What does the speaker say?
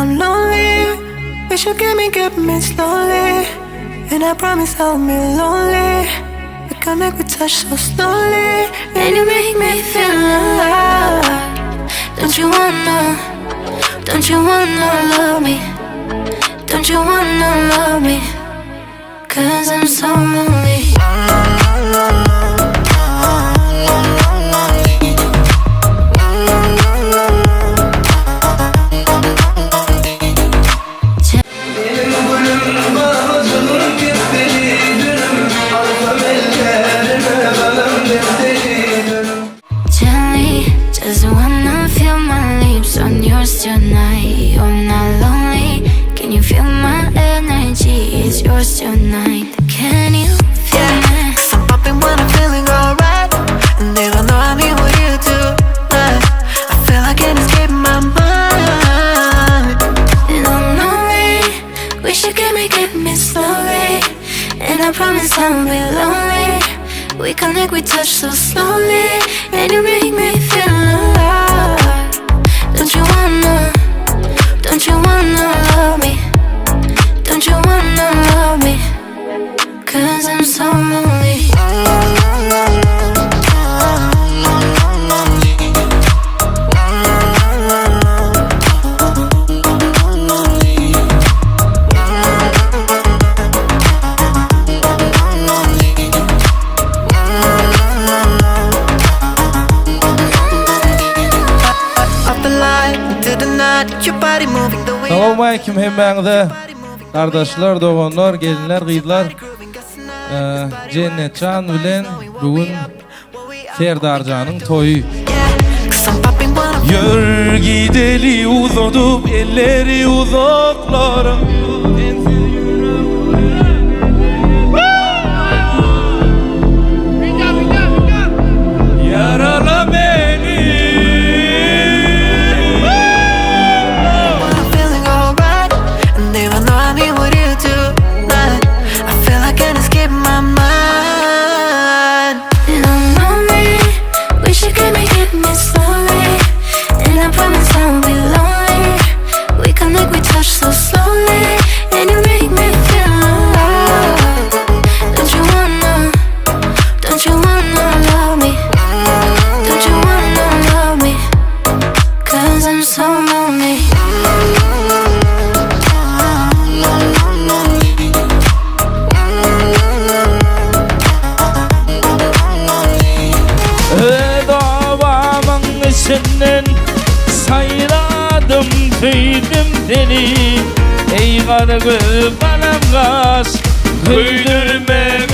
I'm lonely. Wish you get me, get me slowly. And I promise I'll be lonely. We connect, we touch so slowly. And you make me feel alive. Don't you wanna? Don't you wanna love me? Don't you wanna love me? Cause I'm so lonely. Meniň gülüm babajygym kepdeli dünüm Alsam ellerime galam depderi dünüm. Gently, just wanna feel my lips on yours tonight. You're not lonely. Can you feel my energy? It's yours tonight. Can you feel me? Cause I'm popping when I'm feeling alright. And even though I'm here with you tonight, I feel I can't escape my mind. And I'm lonely. Wish you could make it me slowly. And I promise I won't be lonely. We connect, we touch so slowly. And you make me feel alive. Don't you wanna? Don't you wanna love me? Don't you wanna love me? Cause I'm so lonely. Off the light into the night, your body moving the way. Salowmaleýkim hemmäňize gardaşlar, doganlar, gelinler, gyzlar. Jennetjan bilen bu gün Serdarjanyň toýy. Cause I'm popping when I'm Ýör gideli uzadyp elleri uzaklara. Ýarala meni. when I'm feeling alright. And even though I'm here with you tonight, I feel I can't escape my mind. And I'm lonely. Wish you could make it me slowly. And I promise I won't be lonely. We connect, we touch so slowly. And you make me feel alive. Don't you wanna? Don't you wanna love me? Don't you wanna love me? Cause I'm so lonely. Öz obamyň içinden saýladym, söýdüm seni. Eý gara göz, galam gaş, köýdürme.